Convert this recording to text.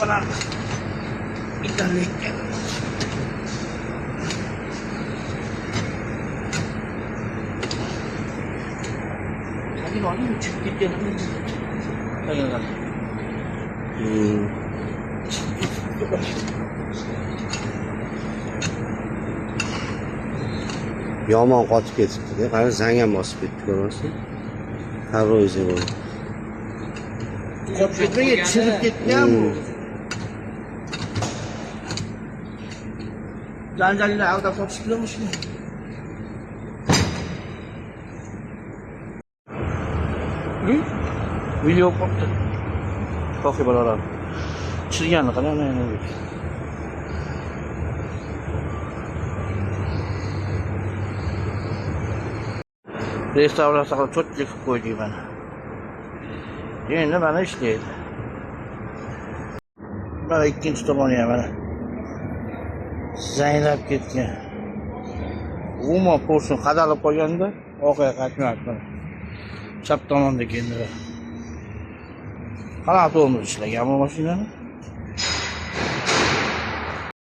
Bo'lardi. Italiyga. Tagini oling, chiqib ketgan. Tagini qarang. Yomon qotib ketibdi-da. Qara, zang ham bosib ketdi, ko'ryapsizmi? Korroziya bo'ldi. Qotib ketmagan, chirib ketgan bu. Janjalini aldab sotishdilarmi shuni? Video qolibdi. To'xi bolalar. Chirganini qarang, ana endi. Restavratsiya qilib cho'tlik qilib qo'ydik mana. Endi mana ishlaydi. Mana ikkinchi tomoni ham mana. Zanglab ketgan. Umuman porshun qadalib qolganda orqaga qaytmayapti mana. Chap tomondagi endi. Qanaqa tormoz ishlagan bu mashinani?